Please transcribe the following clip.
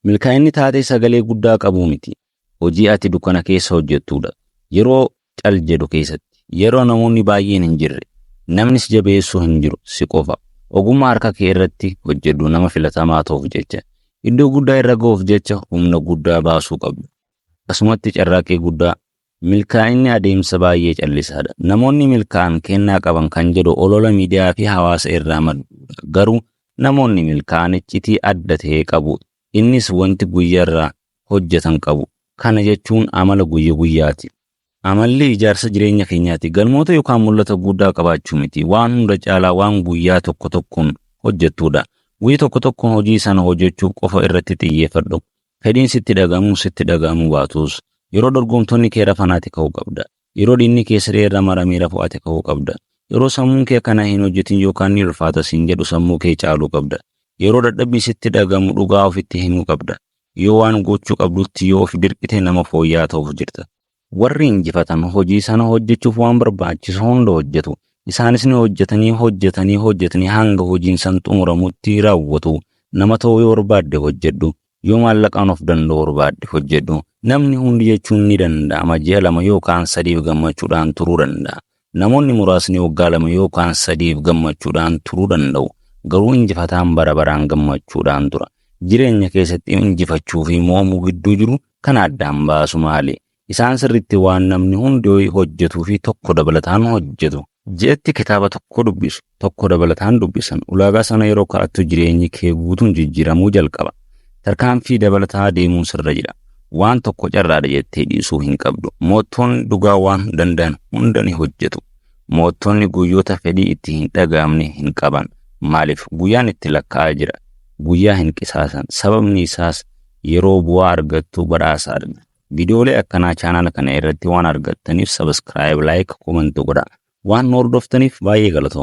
Milkaa'inni taatee sagalee guddaa qabuu miti. Hojii ati dukkana keessa hojjettudha. Yeroo cal jedhu keessatti, yeroo namoonni baay'een hin jirre, namni si jabeessu hin jiru, si qofa. Ogummaa harka kee irratti hojjedhu nama filatamaa ta'uuf jecha. Iddoo guddaa irra ga'uuf jecha humna guddaa baasuu qabdu. Akkasumatti carraaqqii guddaa. Milkaa'inni adeemsa baay'ee callisaadha. Namoonni milkaa'an kennaa qaban kan jedhu olola miidiyaa fi hawaasa irraa maddudha. Garuu namoonni milkaa'an iccitii adda ta'e qabu. Innis wanti guyyaarraa hojjetan qabu. Kana jechuun amala guyya guyyaati. Amalli ijaarsa jireenya keenyaati. Galmoota yookaan mul'ata guddaa qabaachuu miti. Waan hunda caalaa waan guyyaa tokko tokkoon hojjettudha. Guyya tokko tokkoon hojii sana hojjechuuf qofa irratti xiyyeeffadhu. Fedhiin sitti dhaga'amuu sitti dhaga'amuu baatus, yeroo dorgomtoonni kee rafan ati ka'uu qabda. Yeroo diinni kee siree irra maramee rafu ati ka'uu qabda. Yeroo sammuun kee kana hin hojjetin yookaan ni ulfaata siin jedhu sammuu kee caaluu qabda. Yeroo dadhabbii sitti dhaga'amu dhugaa ofitti himuu qabda. Yoo waan gochuu qabdutti yoo of dirqite nama fooyya'aa ta'uuf jirta. Warri injifatan hojii sana hojjechuuf waan barbaachisu hunda hojjetu. Isaanis ni hojjetanii hojjetanii hojjetanii hanga hojiin san xumuramutti raawwatu. Nama ta'uu yoo barbaadde hojjedhu. Yoo maallaqaan of danda'uu barbaadde hojjedhu. Namni hundi jechuun ni danda'ama ji'a 2 yookaan 3f gammachuudhaan turuu danda'a. Namoonni muraasni waggaa 2 yookaan 3f gammachuudhaan turuu danda'u. Garuu injifataan bara baraan gammachuudhaan tura. Jireenya keessatti injifachuu fi mo'amuu gidduu jiru kan addaan baasu maali? Isaan sirriitti waan namni hundi hojjetuu fi tokko dabalataan hojjetu. Ji'atti kitaaba tokko dubbisu, tokko dabalataan dubbisan. Ulaagaa sana yeroo kaa'attu jireenyi kee guutuun jijjiiramuu jalqaba. Tarkaanfii dabalataa deemuun sirra jira. Waan tokko carraadha jettee dhiisuu hin qabdu. Moottoonni dhugaa waan danda'an hunda ni hojjetu. Moottoonni guyyoota fedhii itti hin dhaga'amne hin qaban. Maaliif? Guyyaan itti lakkaa'aa jira. Guyyaa hin qisaasan. Sababni isaas yeroo bu'aa argattu badhaasa argatta. Viidiyoolee akkanaa chaanaala kana irratti waan argattaniif subscribe, like, comment godhaa. Waan nu hordoftaniif baay'ee galatooma.